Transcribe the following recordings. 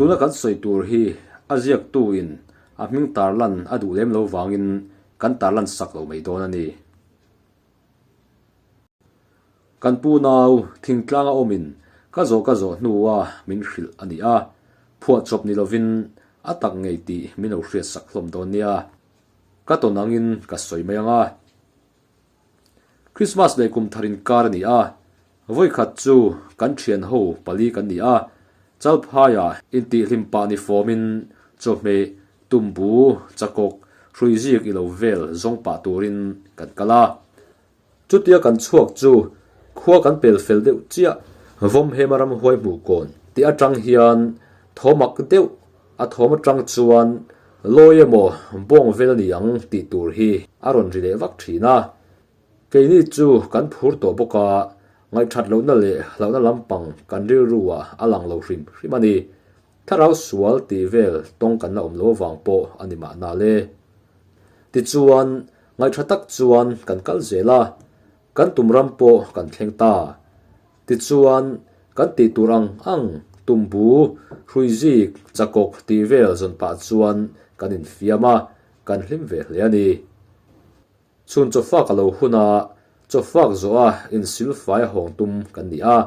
Tuna kan sawi tur hi a ziaktu in a hming tarlan a duh lem lo vangin kan tarlan sak lo mai dawn a ni. Kan pu nau thingtlanga awmin ka zawh ka zawh hnua min hrilh a ni a, phuahchawp ni lovin a tak ngei tih min lo hriat sak hlawm dawn nia. Ka tawn angin ka sawi mai ang a. Christmas leh kum thar inkar a ni a, vawikhat chu kan thian ho pali kan ni a, Chalphaia intihhlim pah ni fawmin chawhmeh, tumbu, chakawk, hruizik ilo vel zawng pah turin kan kal a. Chutia kan chhuak chu khua kan pel fel deuh chiah, Vawmhema ramhuai hmuh kawn tih atang hian thawmak deuh A thawm atang chuan lawi emaw bawng vel a ni ang tih tur hi a rawn ri leh vak thin a. Keini chu kan phur tawh bawk a, ngaihthat lohna leh hlauhna lampang kan rilru ah a lang lo hrim hrim a ni. Thlarau sual tih vel tawng kan la awm lo avang pawh a ni mahna le. Tichuan, ngaihtha tak chuan kan kal zel a, kan tum ram pawh kan thleng ta. Tichuan, kan tih tur ang ang, tumbu, hruizik, chakawk tih vel zawn pah chuan kan infiam a, kan hlim ve hle a ni. Chhun chawfak a lo hun a, chawfak zawh a insilfai a hawng tum kan ni a.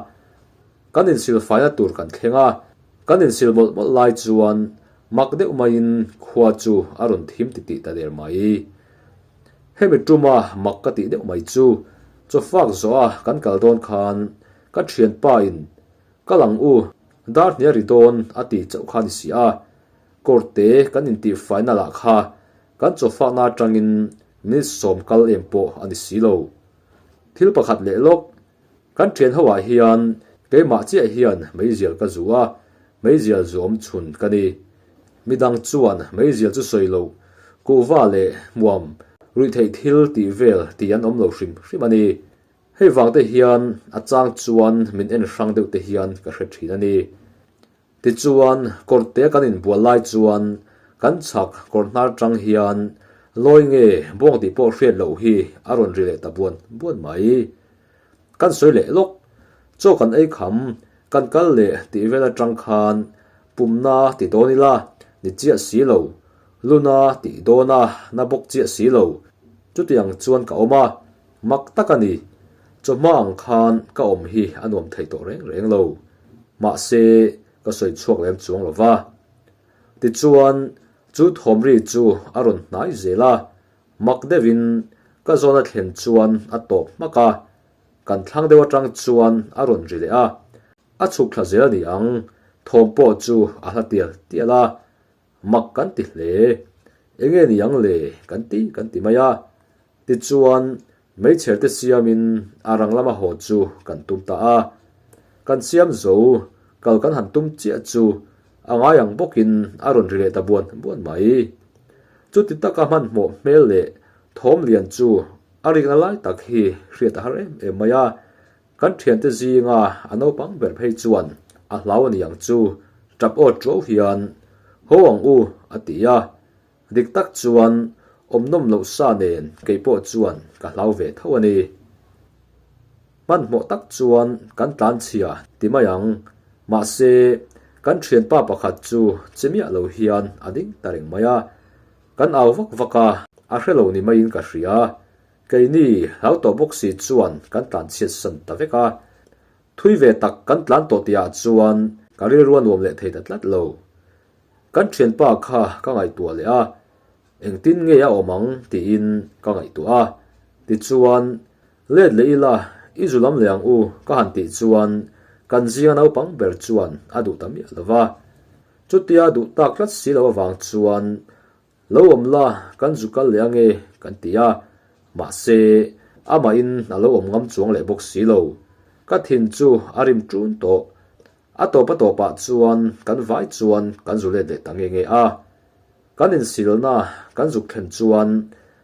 Kan insilfaina tur kan thleng a, kan insil mawlh mawlh lai chuan mak deuh maiin khua chu a rawn thim titih ta der mai. Hemi tuma mak ka tih deuh mai chu chawfak zawh a kan kal dawn khan ka thianpa in kal ang u dar hnial ri dawn a ti chauh kha ni si a, kawrte kan intih faina lah kha kan chawfakna atangin minute sawm kal em pawh a ni si lo. Thil pakhat leh lawk kan thian ho ah hian keimah chiah hian meizial ka zu a, meizial zu awm chhun ka ni. Midang chuan meizial chu sawi loh, kuhva leh hmuam ruih theih thil tih vel tih an awm lo hrim hrim a ni. Hei vang te hian a chang chuan min en hrang deuh te hian ka hre thin a ni. Tichuan kawrte kan inbual lai chuan kan chhak kawr hnar tang hian lawi nge bawng tih pawh hriat loh hi a rawn ri leh ta buan buan mai. Kan sawi leh lawk, chaw kan ei kham, kan kal leh tih vel atang khan pumna ti dawn ila ni chiah si lo, luna tih dawn a na bawk chiah si lo, chutiang chuan ka awm a, mak tak a ni. Chawhma ang khan ka awm hi a nuam thei tawh reng reng lo. Mahse, ka sawi chhuak lem chuang lo va. Tichuan, chu thawmri chu a rawn hnai zel a, Mak deuhin ka zawn a thlen chuan a tawp hmak a, kan thlang deuh atang chuan a rawn ri leh a, a chhuk thla zel a ni ang, thawm pawh chu a hla tial tial a, mak kan ti hle, enge ni ang le kan ti kan ti mai a, tichuan meichher te siamin a rang lama haw chu kan tum ta a, kan siam zo kal kan han tum chiah chu a ngai ang bawkin a rawn ri leh ta buan buan mai. Chuti taka hmanhmawh hmel leh thawm lian chu a rikna lai tak hi hriat a har em em mai a, kan thiante zinga a naupang ber phei chuan a hlau a ni ang chu tap aw tuau hian Haw ang u a ti a, dik tak chuan awm nawm loh sa nen kei pawh chuan ka hlau ve tho a ni. Hmanhmawh tak chuan kan tlan chhia ti mai ang, mahse kan thianpa pakhat chu che miah lo hian a ding ta reng mai a, kan au vak vak a, a hre lo ni maiin ka hria, keini hlau tawh bawk si chuan kan tlan chhiat san ta vek a, thui ve tak kan tlan tawh tihah chuan ka rilru a nuam leh thei ta tlat lo. Kan thianpa kha ka ngaihtuah leh a, engtin nge a awm ang tiin ka ngaihtuah a, tichuan Let leh ila, i zu lam leh ang u, ka han tih chuan kan zinga naupang ber chuan a duh ta miah lo va. Chutia duh tak tlat si lo avang chuan, Lo awm la, kan zu kal leh ange, kan ti a. Mahse, amahin a lo awm ngam chuang leh bawk si lo. Ka thin chu a rim ṭun tawh. A tawp a tawpah chuan kan vai chuan kan zu let leh ta nge nge a. Kan insilna kan zuk thlen chuan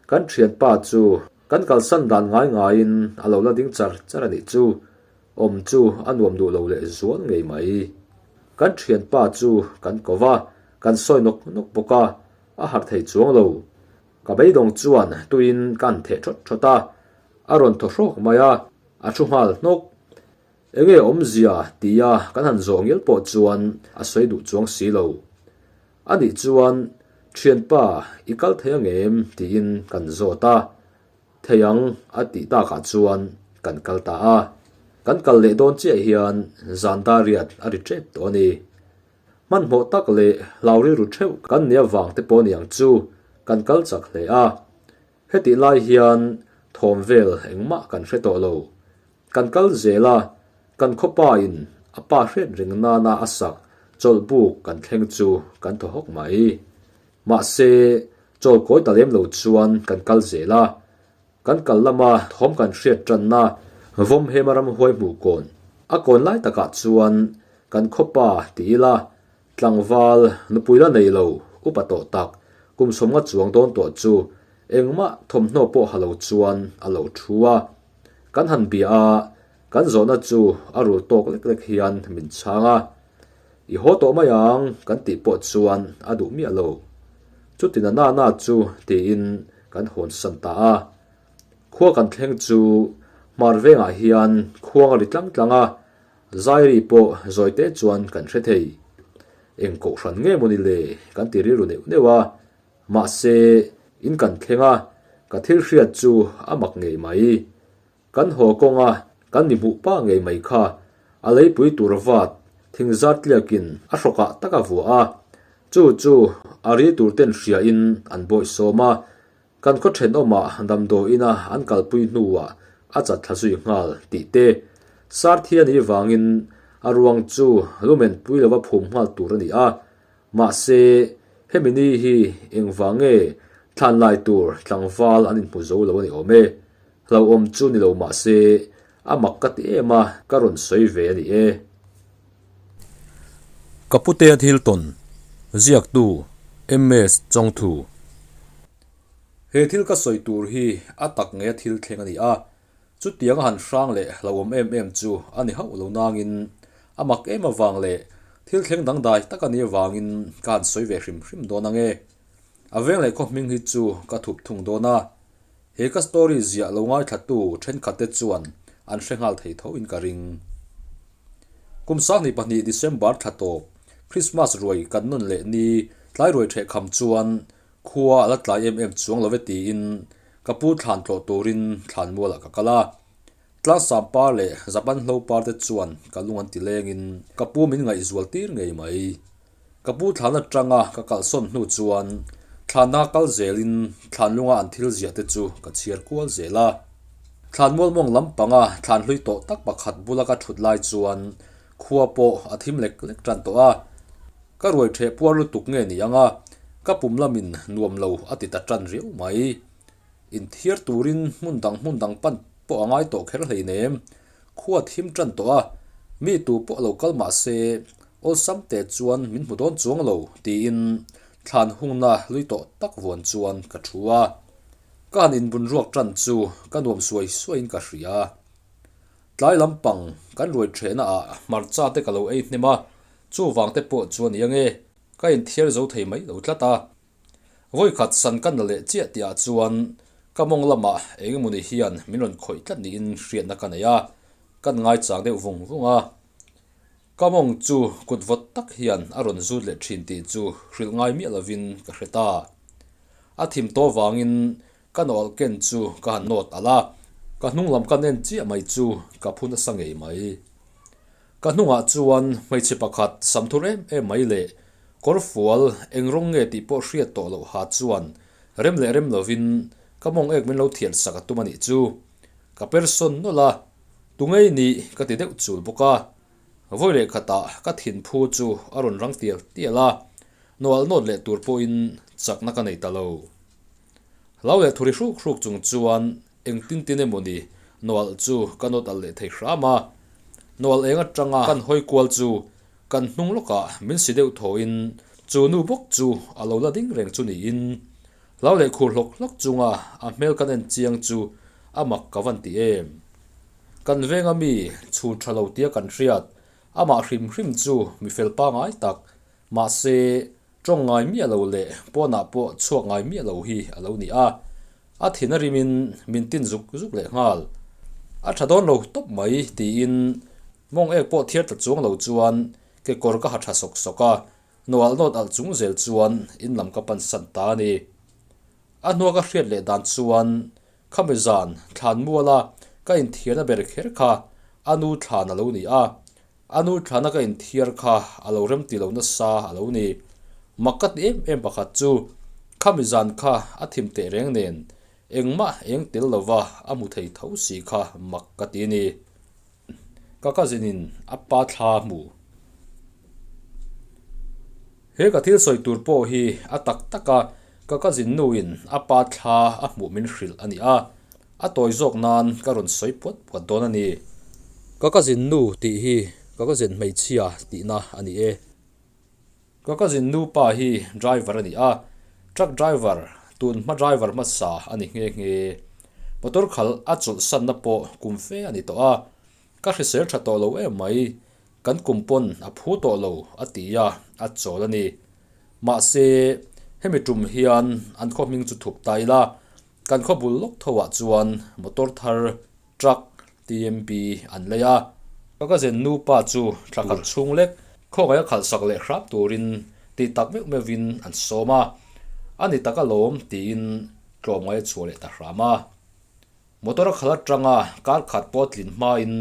kan thianpa chu kan kalsan dan ngai ngaiin a lo la ding char char a nih chu. Awm chu a nuam duh lo leh zual ngei mai. Kan thianpa chu kan ko va, kan sawi nawk nawk bawk a, a harh thei chuang lo. Ka beidawng chuan tuiin ka han theh thawt thawt a, a rawn thaw hrawk mai a, a thu nghal hnawk. Enge awmzia tia kan han zawh ngial pawh chuan a sawi duh chuang si lo. A nih chuan, Thianpa, i kal thei angem? tiin kan zawt a. Thei ang a tih takah chuan kan kal ta a. Kan kal leh dawn chiah hian zan dar riat a ri tep tawh a ni. Hmanhmawh tak leh hlau rilru theuh kan nia vang te pawh niang chu kan kal chak hle a. Hetih lai hian thawm vel engmah kan hre tawh lo. Kan kal zel a, kan khawpa in a pa hriat reng nana a sak chawlhbuk kan thleng chu kan thaw hawk mai. Mahse, chawl kawi ta lem lo chuan kan kal zel a, kan kal lama thawm kan hriat tanna Vawmhema ramhuai hmuh kawn a kawn lai takah chuan kan khawpa ti ila tlangval nupui la nei lo upa tawh tak kum sawmnga chuang dawn tawh chu engmah thawmhnaw pawh ha lo chuan a lo thu a. Kan han bia a, kan zawhna chu a rul tawk lek lek hian min chhang a. I haw tawh mai ang kan tih pawh chuan a duh miah lo. Chutin a nana chu tiin kan hawnsan ta a. Khua kan thleng chu hmar vengah hian khuang a ri tlang tlang a, Zairi pawh zawite chuan kan hre thei. Eng kohhran nge maw ni le kan ti rilru neuh neuh a. Mahse, in kan thleng a, ka thil hriat chu a mak ngei mai. Kan haw kawnga kan mi hmuh pa ngei mai kha a leipui tur vat thing zat tliakin a hrawkah tak a vuah a, chu chu a ri tur ten hriain an bawih sawm a, kan khaw thenawmah damdawiina an kalpui hnuah a chat thla zui nghal tih te, Sarthiani vangin a ruang chu lumen pui lova phum nghal tur a ni a, Mahse, hemi ni hi engvang nge thlan lai tur tlangval an inhmu zo lo a ni awm e. Hlauhawm chu ni lo mahse, a mak ka ti em a, ka rawn sawi ve a ni e. Ka putea thil tawn, ziaktu MS Chawngthu. He thil ka sawi tur hi a tak ngeia thil thleng a ni a, Chutiang a han hrang leh hlauhawm em em chu a ni hauh lo nangin a mak em avang leh thil thleng dangdai tak a nih avangin ka han sawi ve hrim hrim dawn ang e. A veng leh khaw hming hi chu ka thup thung dawn a, he ka story ziah lo ngaithlatu thenkhatte chuan an hre nghal thei tho in ka ring. Kum 22 December thla tawp, Christmas ruai kan nawn leh ni tlai ruai thehkham chuan Khua a la tlai em em chuang lo e tiin ka pu thlan tlawh turin thlan mualah ka kal a. Tlangsam par leh Japan hlo par te chuan ka lung an ti lengin ka pu min ngaihzual tir ngei mai. Ka pu thlan atanga ka kalhsawn hnu chuan thlanna kal zelin thlan lunga an thil ziah te chu ka chhiar kual zel a. Thlan mual mawng lampanga thlan hlui tawh tak pakhat bula ka thut lai chuan khua pawh a thim lek lek tan tawh a. Ka ruai ṭheh puar lutuk nge ni ang a, ka pum lamin nuam lo a ti ta ṭan riau mai. Inthiar turin hmun dang hmun dang pan pawh a ngai tawh kher hleinem. Khua thim ṭan tawh a, mi tu pawh lo kal mah se awlsam te chuan min hmu dawn chuang lo tiin thlan hungna lui tawh tak vuan chuan ka ṭhu a. Ka han inbun ruak ṭan chu ka nuam suai suaiin ka hria. Tlai lampang kan ruai ṭhehna ah hmarcha te ka lo ei hnem a, Chuvang te pawh chu a ni ange, ka inthiar zo thei mai lo tlat a. Vawikhat san ka na leh chiah tihah chuan ka mawng lamah eng emawni hian min rawn khawih tlat niin hriatna ka nei a, kan ngaichang deuh vung vung a. Ka mawng chu kut vawt tak hian a rawn zut leh thin tih chu hrilh ngai miah lovin ka hre ta. A thim tawh vangin ka nawlh ken chu ka han nawt alh a, ka hnung lam ka nen chiah mai chu ka phu nasa ngei mai. Ka hnungah chuan hmeichhe pakhat sam thur em em mai leh kawr fual eng rawng nge tih pawh hriat tawh loh ha chuan rem leh rem lovin ka mawng ek min lo thian sak a tum a nih chu. Ka per sawn nawlh a, tu ngei nih ka ti deuh chul bawk a. Vawi leh khatah ka thinphu chu a rawn rang tial tial a, nawlh nawt leh tur pawhin chakna ka nei ta lo. Hlau leh thuri hruk hruk chung chuan engtin tin emaw ni Nawalh chu ka nawt alh leh thei hram a. Nawalh eng atanga kan hawi kual chu kan hnung lawkah min si deuh thawhin chu nu bawk chu a lo la ding reng chu niin hlau leh khur hlawk hlawk chunga a hmel kan en chiang chu a mak ka van ti em. Kan venga mi chhun tha lo tia kan hriat amah hrim hrim chu mi fel pangai tak mahse Tawng ngai miah lo leh pawnah pawh chhuak ngai miah lo hi a lo ni a, a thin a rimin min tin zuk zuk leh nghal. A tha dawn lo tawp mai tiin Mawng ek pawh thiar ta chuang lo chuan kekawr ka ha tha sawk sawk a, nawalh nawt alh chung zel chuan in lam ka pan san ta a ni. A hnua ka hriat leh dan chuan khami zan thlan muala ka inthiarna ber kher kha a nu thlan a lo ni a, a nu thlana ka inthiar kha a lo remti lo nasa a lo ni. Mak ka ti em em pakhat chu khami zan kha a thim teh reng nen engmah eng tel lova a hmu thei tho si kha mak ka ti a ni. Ka cousin in a pa thla hmu. He ka thil sawi tur pawh hi a tak tak a, ka cousin nu in a pa thla a hmuh min hrilh a ni a, a tawi zawk nan ka rawn sawi puat puat dawn a ni. Ka cousin nu tih hi ka cousin hmeichhia tihna a ni e. Ka cousin nupa hi driver a ni a, truck driver, tun hma driver hmasa a ni nghe nghe. Motor khalh a chawlhsanna pawh kum fe a ni tawh a, ka hrisel tha tawh lo em mai, kan kum pawn a phu tawh lo a ti a, a chawl a ni. Mahse, hemi tum hian an khaw hming chu thup ta ila, kan khaw bul lawk tho ah chuan motor thar Truck, TMP, an lei a. Ka cousin nupa chu thla khat chhung lek khawngaih a khalh sak leh hrap turin tih tak meuh meuhin an sawm a, a ni tak alawm tiin tlawmngai a chhuah leh ta hram a. Motor a khalh atanga kar khat pawh tlin hmain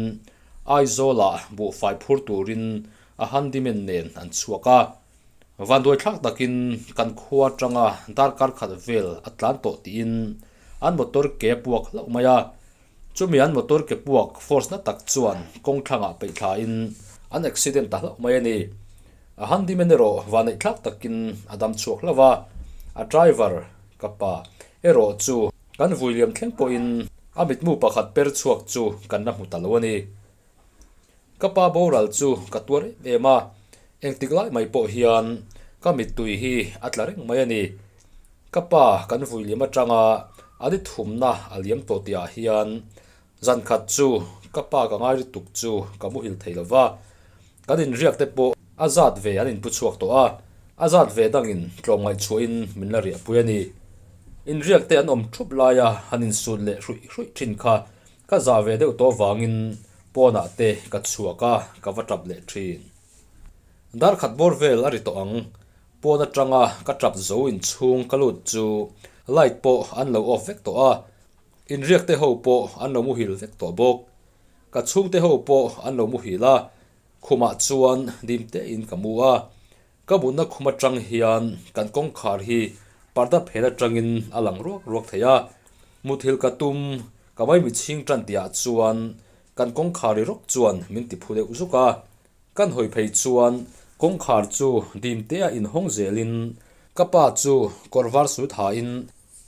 Aizawlah buhfai phur turin a handyman nen an chhuak a. Vanduai thlak takin kan khua atanga darkar khat vel a tlan tawh tiin an motor ke a puak hlauh mai a. Chumi an motor ke puak force na tak chuan kawng thlangah peih thlain an accident ta hlauh mai a ni. A handyman erawh vanneih thlak takin a dam chhuak hlauh a, a driver, ka pa, erawh chu kan vui liam thleng pawhin a mitmu pakhat per chhuak chu kan la hmu ta lo a ni. Ka pa boral chu ka tuar em em a, engtik lai mai pawh hian ka mittui hi a tla reng mai a ni. Ka pa kan vui liam atanga a ni thumna a liam tawh tihah hian zan khat chu ka pa ka ngai lutuk chu ka muhil thei lo va, kan inriak te pawh a zat ve an inpu chhuak tawh a, a zat ve dangin tlawmngaih chhuahin min la riahpui a ni. Inriak te an awm thup laia han insut leh hruih hruih thin kha Ka zah ve deuh tawh vangin pawnah te ka chhuak a, ka va tap leh thin. Dar khat bawr vel a ri tawh ang, pawn atanga ka tap zo inchhung ka lut chu light pawh an lo off vek tawh a, inriak te ho pawh an lo muhil vek tawh bawk. Ka chhungte ho pawh an lo muhil a, khumah chuan dim tein ka mu a, Ka mutna khum atang hian kan kawngkhar hi parda phen atangin a lang ruak ruak thei a, muthilh ka tum ka maimi chhing tan tihah chuan kan kawngkhar ri rawk chuan min ti phu deuh zuk a, kan hawi phei chuan kawngkhar chu dim tea inhawng zelin ka pa chu kawr var sut hain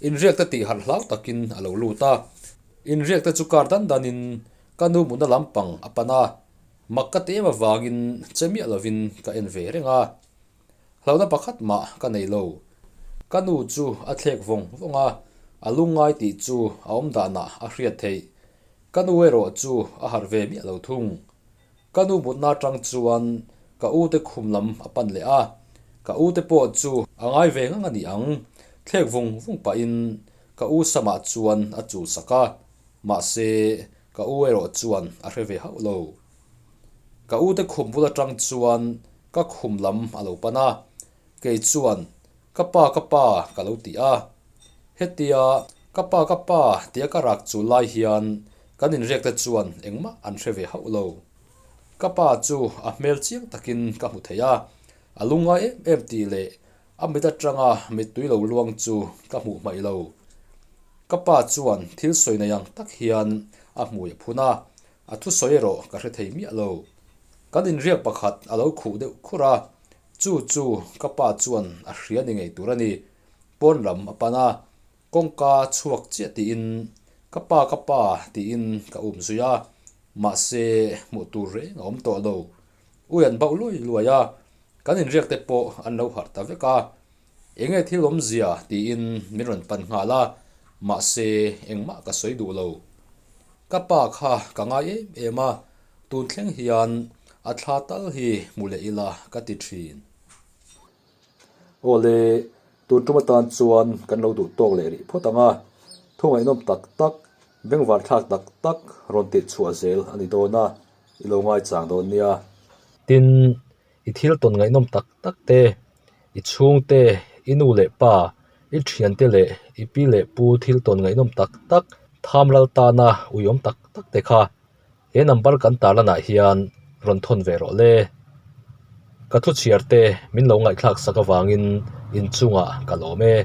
inriak te tih harh hlau takin a lo lut a, inriak te chu kar dan danin ka nu mutna lampang a pan a. Mak ka ti em avangin che miah lovin ka en ve reng a, hlauhna pakhat mah ka nei lo. Ka nu chu a thlek vawng vawng a, a lungngai tih chu a awm danah a hriat theih. Ka nu erawh chu a harh ve miah lo thung. Ka nu mutna atang chuan ka u te khum lam a pan leh a, ka u te pawh chu a ngai ve ngang a ni ang, thlek vung vung pahin ka u samah chuan a chul sak a, mahse Ka u erawh chuan a hre ve hauh lo. Ka u te khum bul atang chuan ka khum lam a lo pan a, kei chuan ka pa ka pa ka lo ti a. Hetia ka pa ka pa tia ka rak chu lai hian kan inriak te chuan engmah an hre ve hauh lo. Ka pa chu a hmel chiang takin ka hmu thei a, a lungngai em em tih leh A mit atanga mittui lo luang chu ka hmuh hmaih lo. Ka pa chuan thil sawi nei ang tak hian a hmui a phun a, a thusawi erawh ka hre thei miah lo. Kan inriak pakhat a lo khuh deuh khur a, chu chu ka pa chuan a hria ni ngei tur a ni. Pawn lam a pan a, kawngka chhuak chiah tiin ka pa ka pa tiin ka um zui a, mahse hmuh tur reng a awm tawh lo. Ui an bauh luai luai a, Kan inriak te pawh an lo harh ta vek a, enge thil awmzia tiin min rawn pan nghal a, mahse engmah ka sawi duh lo. Ka pa kha ka ngai em em a, tun thleng hian a thla tal hi hmu leh ila ka ti thin. Awle, tun tum atan chuan kan lo duh tawk leh rih phawt ang a, thu ngaihnawm tak tak, bengvar thlak tak tak rawn tih chhuah zel a ni dawn a. i lo ngaichang dawn nia. Tin, i thil tawn ngaihnawm tak tak te, i chhungte, i nu leh pa, i thiante leh i pi leh pu thil tawn ngaihnawm tak tak, tham ral tana uiawm tak tak te kha he number kan tarlanah hian rawn thawn ve rawh le. Ka thu chhiar te min lo ngaihthlak sak avangin inchungah ka lawm e.